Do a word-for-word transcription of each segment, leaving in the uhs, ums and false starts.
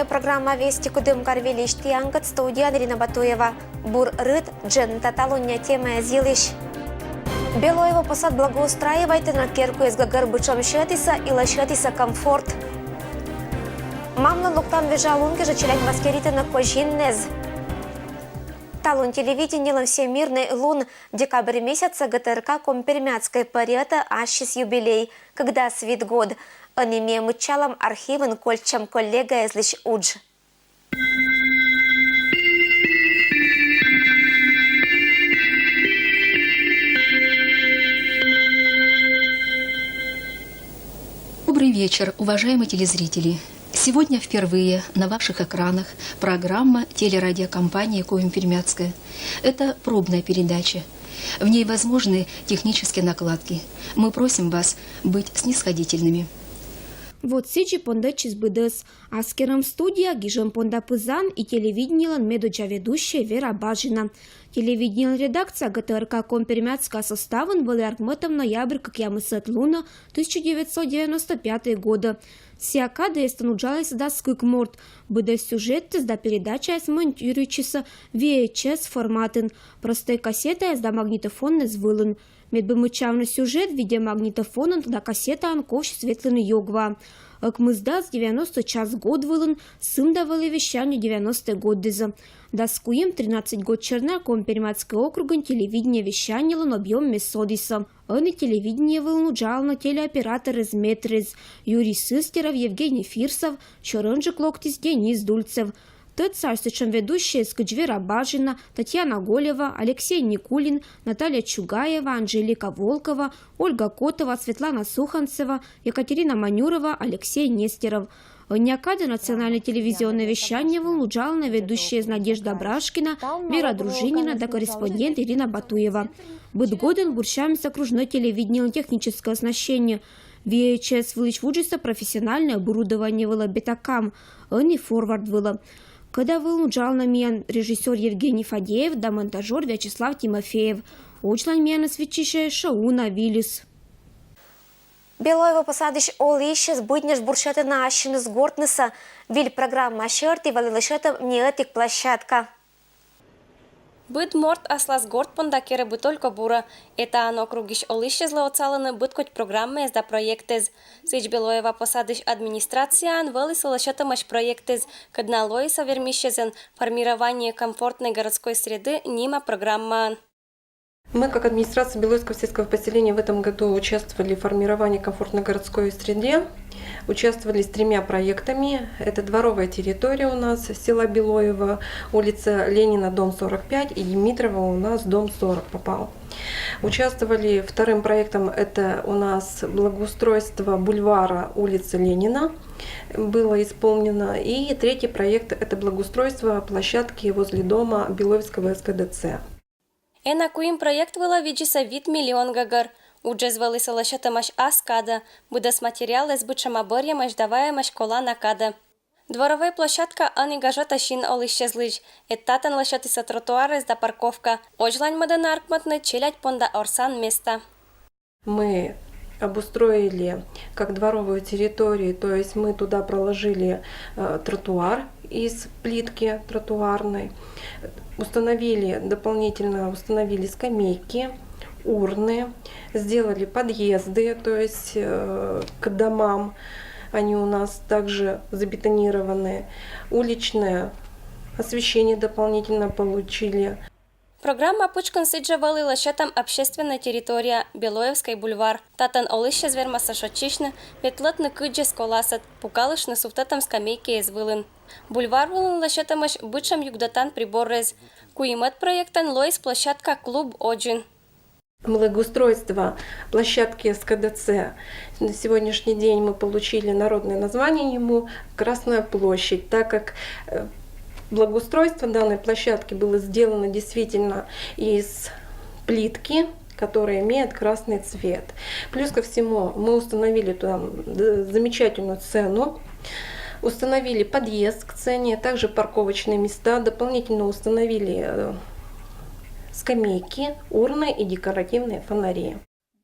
Программа «Вести» кудымкарвилысь тіянкӧд, студияын Ирина Батуева. Бур рыт, дженьыда талуння темаэз йылысь. Белоево посад благоустраивайтӧны, керкуэз гӧгӧр бытшӧм сетісӧ и лӧсьӧдісӧ комфорт. Мамлӧн локтан вежа лун кежӧ челядь маскируйтӧны козиннас. Талун телевидениелӧн всемирнӧй лун. Декабрь месяцын ГТРК Коми-Пермяцкӧй пӧръятӧ ассьыс юбилей, кыкдас вит год. Ӧні ми мыччалам архивын кольччӧм коллегаэзлысь удж. Добрый вечер, уважаемые телезрители! Сегодня впервые на ваших экранах программа телерадиокомпании «Коми-Пермяцкая». Это пробная передача. В ней возможны технические накладки. Мы просим вас быть снисходительными. Вот сідзи пондӧдчис быдӧс. Аскерӧм студияӧ гижӧм понда пызан и телевидениелӧн медодза ведущӧй Вера Бажина. Телевидениелӧн редакция ГТРК Коми-Пермяцкая составын вӧлі аркмӧдтӧм ноябрь кӧкъямысӧд лунӧ, тысяча девятьсот девяносто пятый годӧ. Сійӧ кадӧ эстӧн уджалісны дас кык морт. Быдӧс сюжетыс да передачаыс монтируйтчисны V H S форматын. Простӧй кассетаэз да магнитофоннас вылын. Медбӧ мыччавны сюжет, видеомагнитофонын да кассетаын ковсис ветлыны ёгва. Ӧкмысдас девяносто час год вылын сымда вӧлі вещаньӧ девяностӧй годдіс. Дас куим, тринадцать год серна Коми-Пермяцкӧй округын телевидение вещаниелӧн объём мед содісны. Ӧні телевидение вылын уджалӧны телеоператоръяс, метръяс: Юрий Сыстеров, Евгений Фирсов, сёрӧнджык локтіс Денис Дульцев. Тӧдса сэтшӧм ведущӧйяс, кыдз Вера Бажина, Татьяна Голева, Алексей Никулин, Наталья Чугаева, Анжелика Волкова, Ольга Котова, Светлана Суханцева, Екатерина Манюрова, Алексей Нестеров. Ӧнія кадӧ национальнӧй телевизионнӧй вещание вылын уджалӧны ведущӧйяс Надежда Брашкина, Вера Дружинина да корреспондент Ирина Батуева. Быд годӧн бурсьӧмис окружнӧй телевидениелӧн техническӧй оснащение. V H S вылысь вуджисны профессиональнӧй оборудование вылӧ, бетакам, ӧні форвард вылӧ. Кӧда вылын уджалӧны миян режиссёр Евгений Фадеев да монтажёр Вячеслав Тимофеев. Удж лань миянӧс виччысьӧ Шоуна Вильыс. Белоево посадысь олысьяс быдньӧдз бурсьӧдӧны ассьыныс гортнысӧ. Выль программа серти вӧлі лӧсьӧдӧм ни ӧтик площадка. Быд морт аслас горт понда керӧ бытӧлько бурӧ. Этаын округысь олысьяслы отсалӧны быдкодь программаэз да проектъяс. Сідз, Белоево посадысь администрацияын вӧлі сылы сетӧмаӧсь проектыс, кӧдна лои со вермысьясӧн «Формирование комфортной городской среды» нима программаын. Мы, как администрация Белоевского сельского поселения, в этом году участвовали в формировании комфортной городской среды. Участвовали с тремя проектами. Это дворовая территория у нас, села Белоево, улица Ленина, дом сорок пять, и Димитрова у нас, дом сорок попал. Участвовали вторым проектом, это у нас благоустройство бульвара улицы Ленина было исполнено. И третий проект, это благоустройство площадки возле дома Белоевского С К Д Ц. Ӧні куим проект вылӧ видзисӧ вит миллион гӧгӧр. Уджыс вӧлі сылы сетӧмаӧсь ас кадӧ. Быдӧс материалыс быдсяма бӧрйӧмаӧсь да вайӧмаӧсь колана кадӧ. Дворовӧй площадка ӧні гажӧдӧ син олысьяслысь. Ӧд татӧн лӧсьӧдісны тротуарыс да парковка. Удж лань мӧдӧны аркмӧдны челядь понда орсан места. Мы обустроили как дворовую территорию, то есть мы туда проложили э, тротуар из плитки тротуарной, установили дополнительно, установили скамейки, урны, сделали подъезды, то есть э, к домам, они у нас также забетонированы, уличное освещение дополнительно получили. Программа пытшкын сідзжӧ вӧлі лӧсьӧдтӧм общественнӧй территория, Белоевскӧй бульвар. Татӧн олысьяс вермасны шойччысьны, ветлӧдны кыдз эз коласӧд, пукалыштны сувтӧдтӧм скамейкаыс вылын. Бульвар вылын лӧсьӧдтӧмаӧсь быдсяма югдӧдан приборыс. Куимӧд проектӧн лоис площадка клуб Оджин. Благоустройство площадки С К Д Ц. На сегодняшний день мы получили народное название ему «Красная площадь», так как э, благоустройство данной площадки было сделано действительно из плитки, которая имеет красный цвет. Плюс ко всему, мы установили туда замечательную сцену, установили подъезд к сцене, также парковочные места, дополнительно установили э, скамейки, урны и декоративные фонари.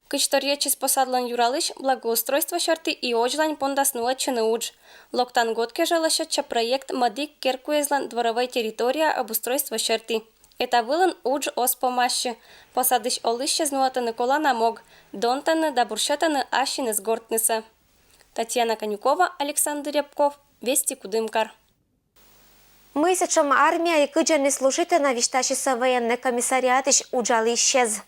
Кыдз торйӧдчис посадлӧн юралысь, благоустройство сьӧрті и водзлань пондас нуӧдчыны удж. Локтан год кежӧ лӧсьӧдчӧ проект «Мӧдік керкуэзлӧн дворовӧй территория обустройство сьӧрті». Эта вылын удж оз помасьы. Посадысь олысьӧс нуӧдтӧны колана мог, донтӧны да бурсьӧдтӧны ассьыныс гортнысӧ. Татьяна Конюкова, Александр Рябков, «Вести», Кудымкар. Мый сэтшӧм армия и кыдзи нин служитӧ на висьтасисӧ военнӧй комиссариатысь уджалысьӧс.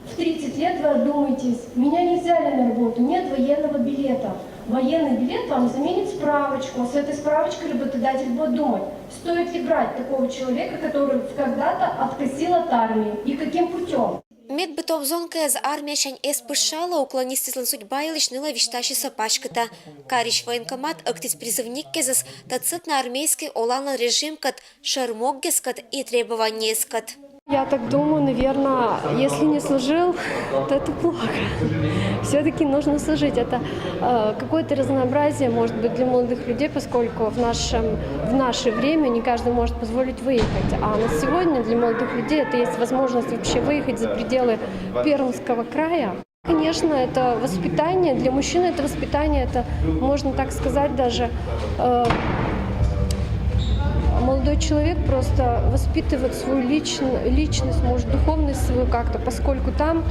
В тридцать лет вы одумаетесь, меня не взяли на работу, нет военного билета. Военный билет вам заменит справочку, а с этой справочкой работодатель будет думать, стоит ли брать такого человека, который когда-то откосил от армии, и каким путем. Медбыд том зонкаяс армиясянь эз пышалӧ, уклонистъяслӧн судьба йылысь нылӧ висьтасисӧ паськыта. Карысь военкомат ӧктіс призывникъясӧс татшӧм на армейскӧй оланлӧн режимкӧд, шӧр могъяскӧд и требованиеяскӧд. Я так думаю, наверное, если не служил, то это плохо. Все-таки нужно служить. Это э, какое-то разнообразие, может быть, для молодых людей, поскольку в нашем, в наше время не каждый может позволить выехать. А на сегодня для молодых людей это есть возможность вообще выехать за пределы Пермского края. Конечно, это воспитание. Для мужчины это воспитание, это, можно так сказать, даже э, молодой человек просто воспитывает свою личн- личность, может, духовность свою как-то, поскольку там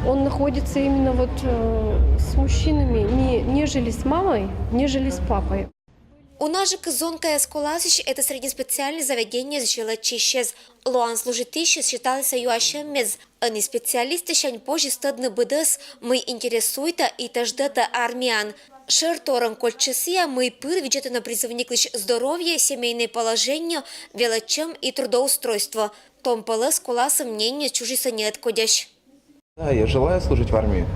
он находится именно вот э, с мужчинами, не, нежели с мамой, нежели с папой. Уна жӧ кӧ зонкаяс коласьӧсь, это среднеспециальнӧй заведениеысь велӧдчысьӧс. Лоан служитысьыс сеталісӧ юасьӧмъяс, ӧні специалистъяссянь позис тӧдны быдӧс, мый интересуйтӧ и тӧждӧтӧ армияын. Шӧрторйӧн кольччӧ сійӧ, мый пыр видзӧдтӧны призывниклысь здоровье, семейнӧй положение, велӧдчӧм и трудоустройство. Том пӧлӧс коласӧ мнениеыс чужисӧ неыдкодьӧсь. Да, я желаю служить в армии.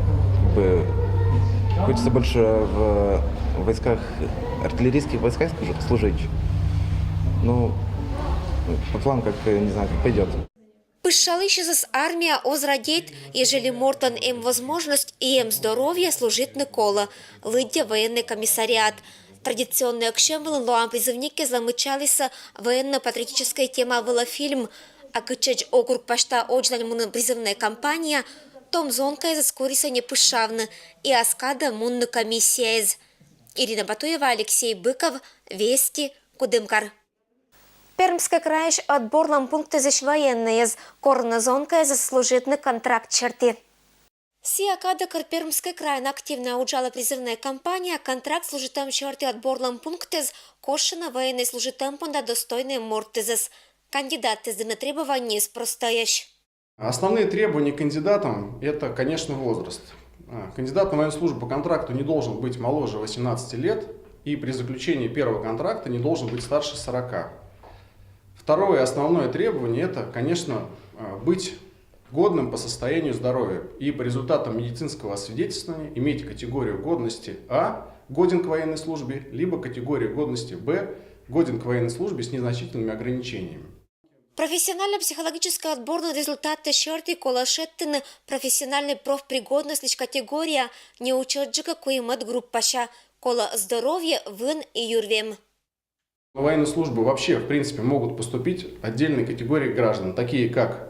Как бы хочется больше в войсках, артиллерийских войсках служить. Ну, по плану, как, не знаю, как пойдет. Пышалысьӧс армия оз радейт, ежели мортлӧн эм возможность и эм здоровье, служитны колӧ, лыддьӧ военнӧй комиссариат. Традиционнӧй ӧксьӧм вылын лоан призывникъяслы мыччалісӧ военно-патриотическӧй тема вылӧ фильм. А кытчӧдз округ пасьта водзлань мунӧ призывнӧй кампания, том зонкаясӧс корисӧ не пышавны и ас кадӧ мунны комиссияӧ. Ирина Батуева, Алексей Быков, «Вести», Кудымкар. Пермскӧй крайысь ӧтборлӧн пунктъясысь военнӧйяс корӧны зонкаясӧс служитны контракт сьӧрті. Сійӧ кадӧ, кор Пермскӧй крайын активнӧя уджалӧ призывнӧй кампания, контракт служитӧм сьӧрті ӧтборлӧн пунктъяс кошкӧны военнӧй служитӧм понда достойнӧй мортъясӧс. Кандидатъяс дінӧ требованиеыс простӧйӧсь. Основные требования к кандидатам — это, конечно, возраст. А, кандидат на военную службу по контракту не должен быть моложе восемнадцати лет и при заключении первого контракта не должен быть старше сорока. Второе основное требование — это, конечно, а, быть годным по состоянию здоровья и по результатам медицинского освидетельствования иметь категорию годности А, годен к военной службе, либо категорию годности Б, годен к военной службе с незначительными ограничениями. Профессиональнӧй психологическӧй ӧтборлӧн результаттӧ сьӧрті колӧ шедьтыны профессиональнӧй профпригодностьлысь категория, неуч ӧдджыка куимӧд группася, колӧ здоровье, вын и юрвем. На военную службу вообще, в принципе, могут поступить отдельные категории граждан, такие как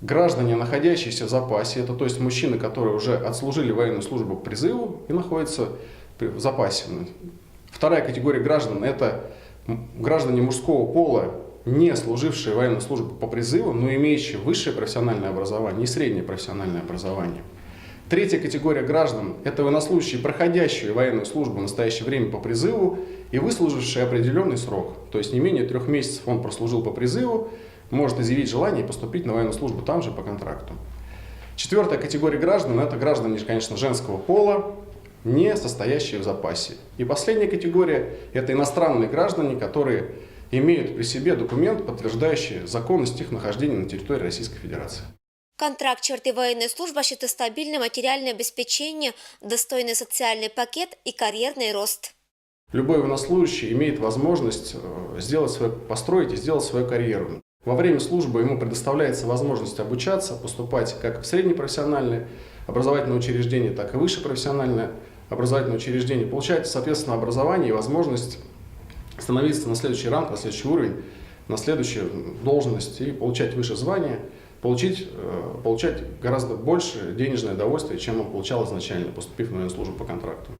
граждане, находящиеся в запасе, это, то есть, мужчины, которые уже отслужили военную службу по призыву и находятся при- в запасе. Вторая категория граждан — это м- граждане мужского пола, не служившие военную службу по призыву, но имеющие высшее профессиональное образование и среднее профессиональное образование. Третья категория граждан — это военнослужащие, проходящие военную службу в настоящее время по призыву и выслужившие определенный срок. То есть не менее трёх месяцев он прослужил по призыву, может изъявить желание и поступить на военную службу там же по контракту. Четвёртая категория граждан — это граждане, конечно, женского пола, не состоящие в запасе. И последняя категория — это иностранные граждане, которые имеют при себе документ, подтверждающий законность их нахождения на территории Российской Федерации. Контракт сьӧрті военнӧй служба сетӧ стабильнӧй материальнӧй обеспечение, достойнӧй социальнӧй пакет и карьернӧй рост. Любой военнослужащий имеет возможность э, сделать свою, построить и сделать свою карьеру. Во время службы ему предоставляется возможность обучаться, поступать как в среднепрофессиональные образовательные учреждения, так и высшее профессиональное образовательное учреждение, получать, соответственно, образование и возможность становиться на следующий ранг, на следующий уровень, на следующую должность и получать выше звания. получить, э, получать гораздо больше денежное удовольствие, чем он получал изначально, поступив на военную службу по контракту.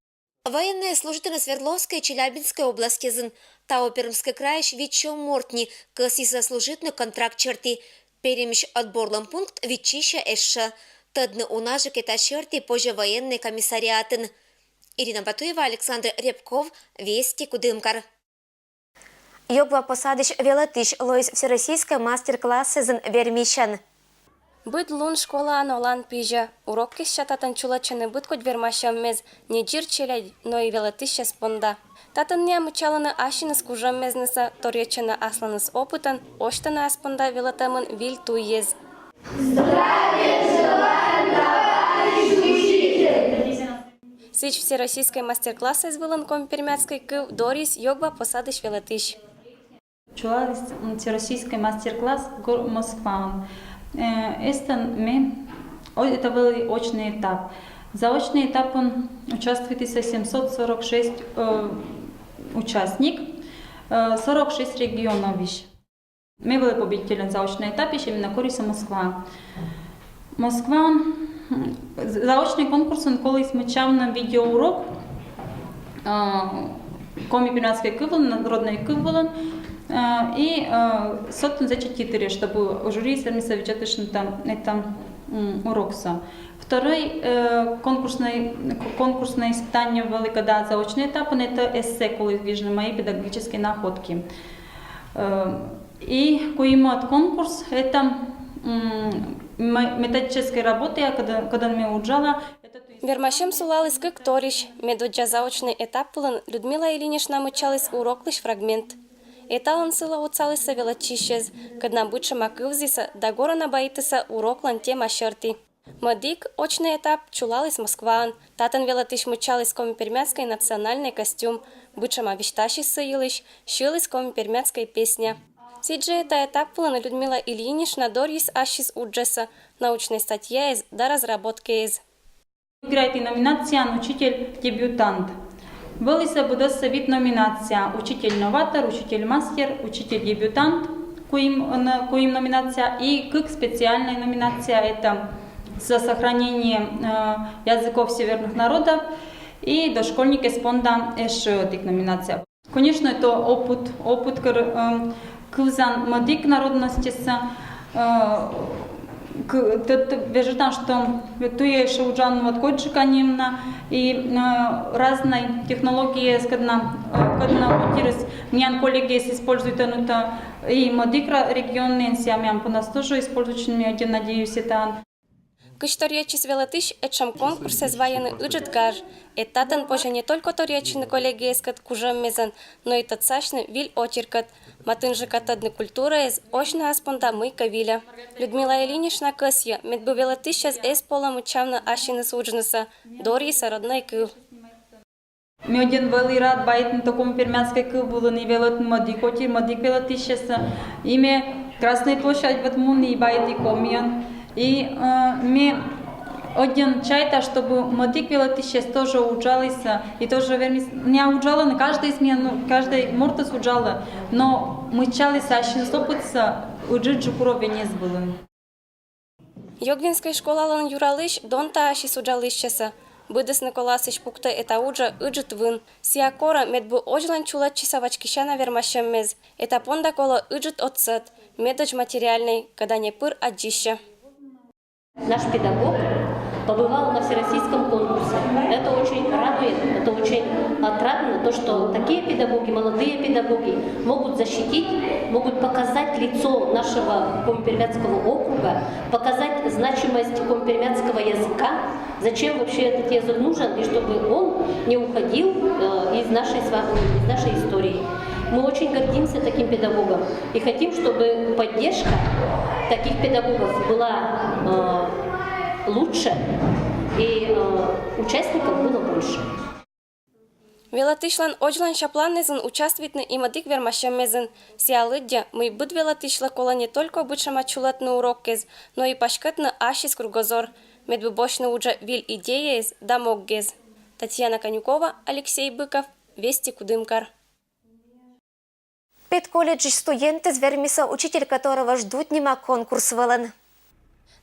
Военнӧй служитӧны Свердловскӧй, Челябинскӧй областьясӧн. Таво Пермскӧй крайысь вит сё мортни кӧсйисӧ служитны контракт серти. Пермысь отборлӧн пункт виччысьӧ эшшӧ. Тӧдны унажыкӧ та серти позьӧ военнӧй комиссариатын. Ирина Батуева, Александр Рябков, Вести, Кудымкар. Ёгва посадысь велӧтысь лоис всероссийскӧй мастер-классӧн вермысьӧн. Быд лун школаын олан пызьӧ. Урок кежся татӧн чулӧдчӧны быдкодь вермасьӧммӧс, не дзир челядь, но и велӧтысьяс понда. Татӧн найӧ мыччалӧны ассьыныс кужӧммӧснысӧ, торйӧдчӧны асланыс опытӧн, осьтӧны ас понда велӧтӧмын виль туйӧс. Сідз, всероссийскӧй мастер-классыс вылын коми-пермяцкӧй кыв дорйис Ёгва посадысь велӧтысь. Чулаліс всероссийскӧй мастер-класс Москваын. Эстӧн ме, это был очный этап. Заочный этапын участвуйтіс семьсот сорок шесть участник сорок шесть регионовысь. Ме вӧлі победительӧн заочный этапысь, именно корисӧ Москва. Москваын заочный конкурсын коліс мыччавны видеоурок коми-пермяцкӧй кыв вылын, народнӧй кыв вылын, и сэтӧн зэв ичӧт титри, чтобы жюриыс вермис видзӧдыштны это уроксӧ. Второй конкурснӧй, конкурснӧй испытание вӧлі, когда заочный этапын, это эссе коліс гижны, мои педагогические находки. И куимӧд конкурс — это методическӧй робота, кӧдӧн ме уджала. Вермасьӧм сулаліс кык торйысь. Медводдза заочнӧй этап вылын Людмила Ильинична мыччаліс уроклысь фрагмент. Эталӧн сылы отсалісны велӧдчысьяс, кӧдна быдшӧма кывзісны да горӧны-байтісны уроклӧн тема серти. Мӧдик, очнӧй этап чулаліс Москваын. Татӧн велӧтысь мыччаліс коми-пермяцкӧй национальнӧй костюм, быдшӧма висьтасис сы йылысь, сьыліс коми-пермяцкӧй песня. Сідзжӧ этап вылын Людмила Ильинична дорйис ассьыс уджӧссӧ, научнӧй статьяэз да разработкаэз. Выиграйті номинацияын «Учитель-дебютант». Вӧлісны быдӧссӧ вит номинация: учитель-новатор, учитель-мастер, учитель-дебютант, куим, куим номинация, и кык специальнӧй номинация — это «За сохранение языков северных народов» и «Дошкольник эз понда» эшшӧ одӥг номинация. Конечно, это опыт, опыт кыв-, кывзан мӧдік народностьсӧ. Вежӧртан, что туйӧ эшшӧ уджалӧны вот котьджыка нимнас, и разнӧй технологияяс, кӧдна, кӧдна отирыс миян коллегияяс используйтӧны, и мӧдік регионын, и миян понас тоже используйтӧны, ме ӧдйӧ надеюсь, это. Кыдз торйӧдчис велӧтысь, этшӧм конкурсэз вайӧны ыджыд гаж. Этатӧн позьӧ не только торйӧдчыны коллегияяскӧд кужӧммӧсӧн, но и тӧдсасьны виль отиркӧд, матынджыка тӧдны культураэз, осьны ас понда мыйкӧ вильӧ. Людмила Ильинична кӧсйӧ, медбу велӧтысьяс эз полӧмы чавны ассьыныс уджнысӧ, дорйисны роднӧй кыв. Ме ӧдйӧ вӧлі рад байтны током пермяцкӧй кыв вылын и велӧтны мӧдік отир, мӧдік велӧтысьясӧс. И ме Красная площадь вот муні и байті комиӧн. И ме ӧдйӧ чайта, чтобы мӧдік велӧтысьяс тоже уджалісны, и тоже вермис, не уджалӧны, каждӧй из миян, ну, каждӧй мортыс уджалӧ, но мыччалісны ассьыныс опытсӧ ыджыдджык уровеньяс вылын. Ёгвинскӧй школалӧн юралысь донтаасис уджалысьясӧс. Быдӧсны коласьысь пуктӧ это уджӧ ыджыд вын. Сійӧ корӧ, медбу озьлань чулӧдчисны вачкисяна вермасьӧммӧс. Это понда колӧ ыджыд отсӧг, медодз материальнӧй, кӧда не пыр аддзысьӧ. Наш педагог побывал на всероссийском конкурсе. Это очень радует, это очень отрадно, то, что такие педагоги, молодые педагоги могут защитить, могут показать лицо нашего Коми-Пермяцкого округа, показать значимость коми-пермяцкого языка, зачем вообще этот язык нужен, и чтобы он не уходил из нашей, из нашей истории. Мы очень гордимся таким педагогом и хотим, чтобы поддержка таких педагогов была лучше и участников было больше. Велӧтысьлӧн озьлань чапланнысӧн участвуйтны и мӧдік вермасьӧммӧсӧн. Сійӧ лыддьӧ, мый быд велӧтысьлы колӧ не только быдшӧма чулӧдны уроккез, но и паськӧдны ассьыс кругозор, медбу босьтны уджӧ виль идеяяс да моггез. Татьяна Конюкова, Алексей Быков, Вести, Кудымкар. Педколледжысь студентыс вермис «Учитель, которого ждут» нима конкурс вылын.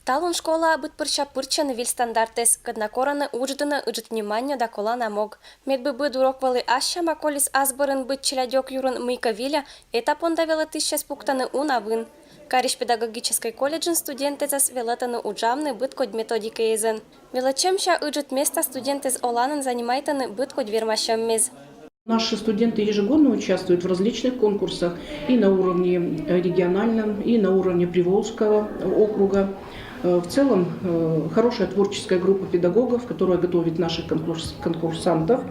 Талун школаа быдпырся пыртчӧны виль стандартэз, кӧд на корӧны удждыны ыджыт вниманиеӧн да колана мог. Медбы быд урок вӧлі ас сяма колис, ас бӧрын быд челядьӧк юрын мыйкӧ виля, эта понда велӧтысьяс пуктӧны уна вын. Кариськ педагогическӧй колледжын студентэзъяс велӧтӧны уджавны быдкодь методикаэзӧн. Велӧдчӧмся ыджыт места студентэз оланін занимайтӧны быдкодь вермасьӧммес. Наши студенты ежегодно участвуют в различных конкурсах и на уровне региональном, и на уровне Приволжского округа. Э, В целом, э, хорошая творческая группа педагогов, которая готовит наших конкурс- конкурсантов.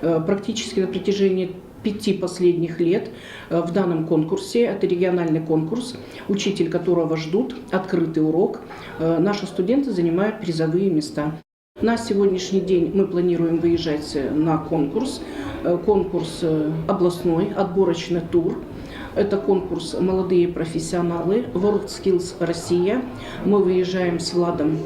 Э, Практически на протяжении пяти последних лет э, в данном конкурсе, это региональный конкурс, учитель которого ждут, открытый урок, э, наши студенты занимают призовые места. На сегодняшний день мы планируем выезжать э, на конкурс. Э, Конкурс э, областной, отборочный тур. Это конкурс «Молодые профессионалы», WorldSkills Россия. Мы выезжаем с Владом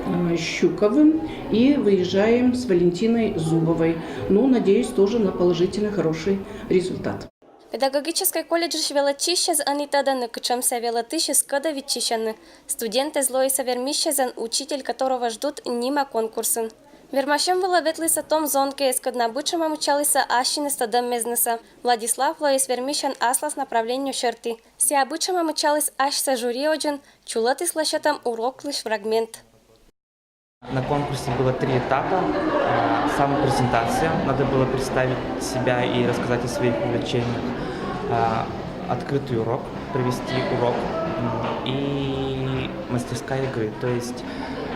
э, Щуковым и выезжаем с Валентиной Зубовой. Ну, надеюсь, тоже на положительный, хороший результат. Педагогическӧй колледжысь велӧдчысьяс ӧні тӧдӧны, кутшӧмсӧ велӧтысьыс кодӧ виччысьӧны. Студентэз лоисӧ вермысьӧзӧн «Учитель, которого ждут» нима конкурсын. Вермасьӧм вылӧ ветлісӧ том зонкаыс, кӧд на бытшӧма мыччалісӧ ассьыныс тӧдӧммезнысӧ. Владислав лоис вермысьӧн аслас направлениеӧ серти. Сійӧ бытшӧма мыччаліс асьсӧ жюри водзын, чулӧтіс лӧсьӧдӧм уроклысь фрагмент. На конкурсе было три этапа. Самопрезентация. Надо было представить себя и рассказать о своих увлечениях. Открытый урок, провести урок и мастерская игры. То есть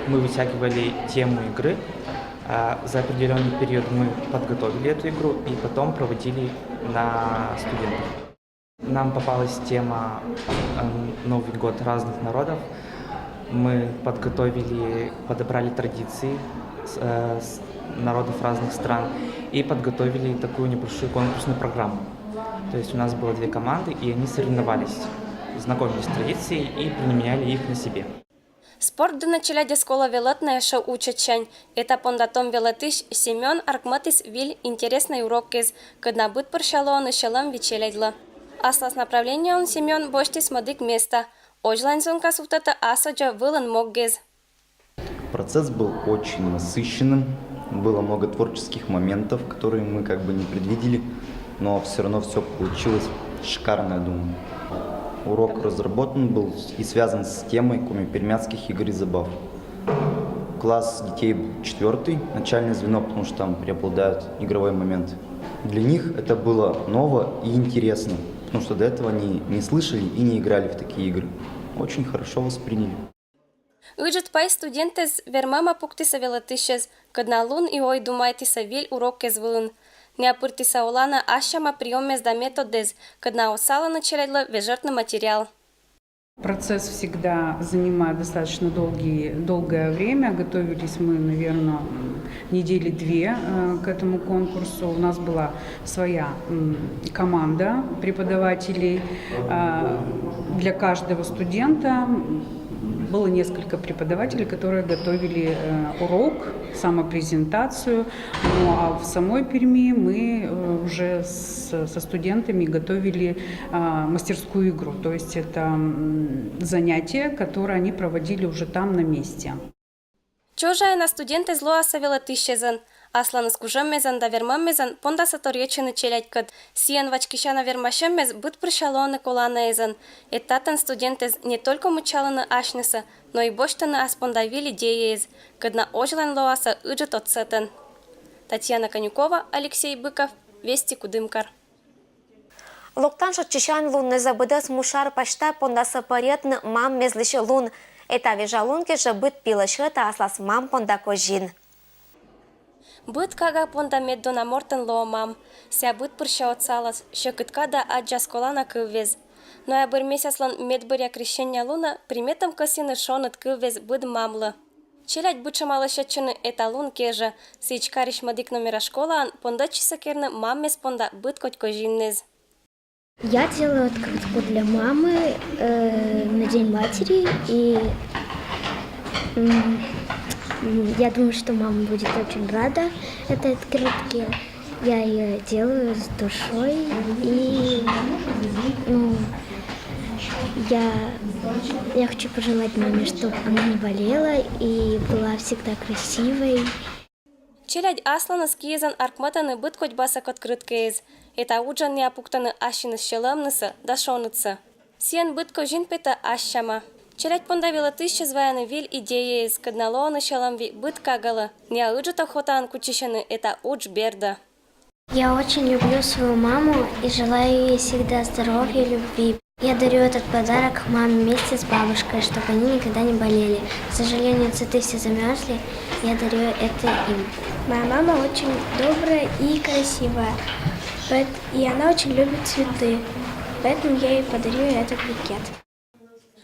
мы вытягивали тему игры. За определенный период мы подготовили эту игру и потом проводили на студентах. Нам попалась тема Новый год разных народов. Мы подготовили, подобрали традиции народов разных стран и подготовили такую небольшую конкурсную программу. То есть у нас было две команды, и они соревновались, знакомились с традицией и применяли их на себе. Спорт дінӧ челядьӧс колӧ велӧтны ещӧ учӧтсянь. Эта понда том велӧтысь Семён артмӧтіс виль интереснӧй уроккез, кӧд на быдпырся лоӧны сьӧлӧм ви челядьлы. Аслас направлениеӧн Семён босьтіс мӧдік места. Озьлань зонка сувтӧдтӧ асодзӧ вылын моггез. Процесс был очень насыщенным, было много творческих моментов, которые мы как бы не предвидели, но все равно все получилось шикарно, я думаю. Урок разработан был и связан с темой коми-пермяцких игр и забав. Класс детей был четвертый, начальное звено, потому что там преобладают игровой момент. Для них это было ново и интересно, потому что до этого они не слышали и не играли в такие игры. Очень хорошо восприняли. Ыджыт пай студентэз вермӧма пуктісӧ велӧтысьӧс, кӧд на лун и ой думайтісӧ виль уроккез вылын. Найӧ пыртісӧ оланӧ ас сяма приёммес да методдэс, кӧд на отсалӧны челядьлы вежӧртны материал. Процесс всегда занимает достаточно долгие, долгое время. Готовились мы, наверное, недели две э, к этому конкурсу. У нас была своя м, команда преподавателей. Э, Для каждого студента было несколько преподавателей, которые готовили э, урок, самопрезентацию. Ну а в самой Перми мы э, уже с- со студентами готовили а, мастерскую игру. То есть это м, занятие, которое они проводили уже там на месте. Чужайӧн на студентэз лоасӧ велӧтысьӧзӧн. Асланыс кужӧммезӧн да вермӧммезӧн пондасӧ торйӧдчӧны челядькӧд. Сійӧн вачкисяна вермасьӧммес быдпырся лоӧны коланаэзӧн. Эд татӧн студентэз не только мыччалӧны асьнысӧ, но и босьтӧны ас понда виль идеяэз, кӧд на озьлань лоасӧ ыджыт отсӧтӧн. Татьяна Конюкова, Алексей Быков, Вести Кудымкар. Локтан шойччысянь луннызӧ быдӧс муш ар пасьта пондасӧ пӧрйӧдны мам мезлысь лун. Эта вежа лун кежӧ быд пи лӧсьӧдӧ аслас мам понда козин. Быд кага понда меддона мортӧн лоӧ мам. Сійӧ быдпырся отсалас, сьӧкыд кадӧ аддзас колана кыввез. Ноябрь месяцлӧн медбӧръя крещения лунӧ приметӧм кӧсйӧны шоныд кыввез быд мамлы. Челядь бытшӧма лӧсьӧдчӧны эта лун кежӧ. Сідз, Карысь мӧдік номера школаын пондӧдчисӧ керны маммес понда быдкодь козиннэз. Я делаю открытку для мамы э, на День матери, и м, м, я думаю, что мама будет очень рада этой открытке. Я ее делаю с душой, и ну, Я, я хочу пожелать маме, чтобы она не болела и была всегда красивой. Челядь асланыс киизан аркматӧны быд кодь басӧк открыткаыс. Эта уджӧн найӧ пуктӧны ассьыныс сьӧлӧмнысӧ да шоныдсӧ. Сійӧн быд козин петӧ ассяма. Челядь понда велӧтысьяс ваяны виль идеяыс, кӧдна лоӧны сьӧлӧм ви быд кагалӧ. Найӧ ыджыд охотаӧн кутчысьӧны эта удж бердӧ. Я очень люблю свою маму и желаю ей всегда здоровья, любви. Я дарю этот подарок маме вместе с бабушкой, чтобы они никогда не болели. К сожалению, цветы все замерзли. Я дарю это им. Моя мама очень добрая и красивая, и она очень любит цветы, поэтому я ей подарю этот букет.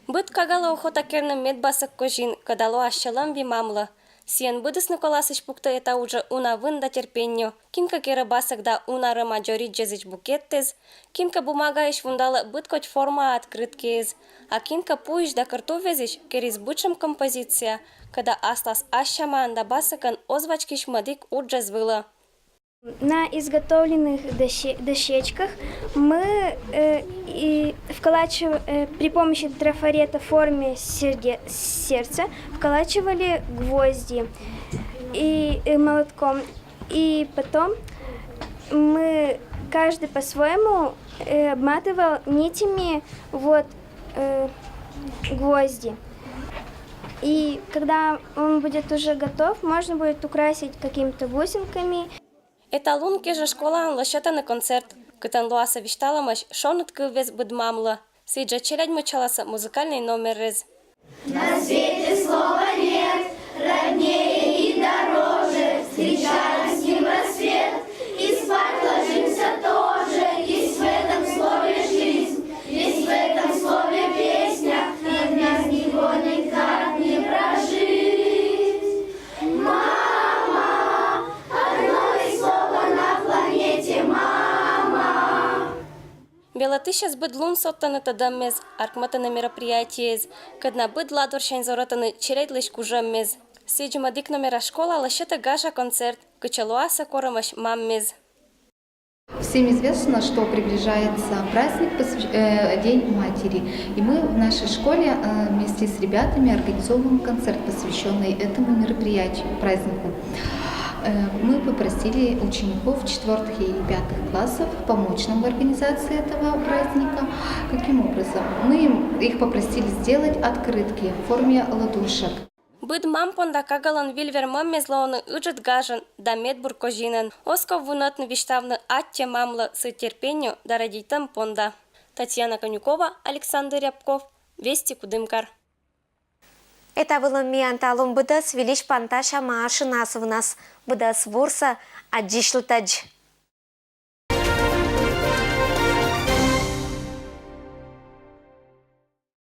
Быд кагалӧ охота керны медбасӧк козин, кӧдна лоас сьӧлӧм ви мамлы. Сійӧн быдӧсны коласысь пуктӧ эта уджӧ уна вын да терпенньӧ. Кинкӧ керӧ басӧк да уна рӧма дзоридзьӧдзысь букеттӧ, кинкӧ бумагаысь вундалӧ быд кодь формаа открыткаыс, а кинкӧ пуысь да кӧрт уввезысь керис быдшӧм композиция, кӧдна аслас ассямаӧн да басӧкӧн оз вачкысь мӧдік уджӧс вылӧ. На изготовленных досе- дощечках мы э, и вколачивали э, при помощи трафарета в форме серде- сердца вколачивали гвозди и э, молотком. И потом мы каждый по-своему э, обматывал нитями вот э, гвозди. И когда он будет уже готов, можно будет украсить какими-то бусинками. Эта лун кежӧ школаын лӧсьӧдӧны концерт, кытӧн лоасӧ висьталӧмаӧсь шоныд кывъяс быд мамлы. Сідзжӧ челядь мыччаласӧ музыкальнӧй номерыс. На свете слова нет роднее и дороже. Встречаем с ним рассвет и спать ложимся тоже. Есть в этом слове жизнь, есть в этом слове песня, и без него никак не прожить. Мама, одно из слова на планете мама. Велӧтысьяс быд лун содтӧны тӧдӧммес, аркматӧны мероприятиеяс, кӧдна быд ладорсянь зорӧтӧны челядьлысь кужӧммес. Сідз, мӧдік номера школа лӧсьӧдӧ гажа концерт, кытчӧ лоасӧ корӧмаӧсь маммес. Всем известно, что приближается праздник, посвя- э, День матери, и мы в нашей школе э, вместе с ребятами организовываем концерт, посвященный этому мероприятию, празднику. Э, Мы попросили учеников четвертых и пятых классов помочь нам в организации этого праздника. Каким образом? Мы им- их попросили сделать открытки в форме ладошек. Быд мам понда кагалӧн выль вермӧммес лоӧны ыджыд гажӧн да медбур козинӧн. Оз ков вунӧдны висьтавны аттьӧ мамлы сыысь терпенньӧ да радейтӧм понда. Татьяна Конюкова, Александр Рябков, Вести, Кудымкар. Эта вылын миян талун быдӧс. Выльысь пантасям ашнас вынас. Быдӧс бурсӧ, аддзысьлытӧдз.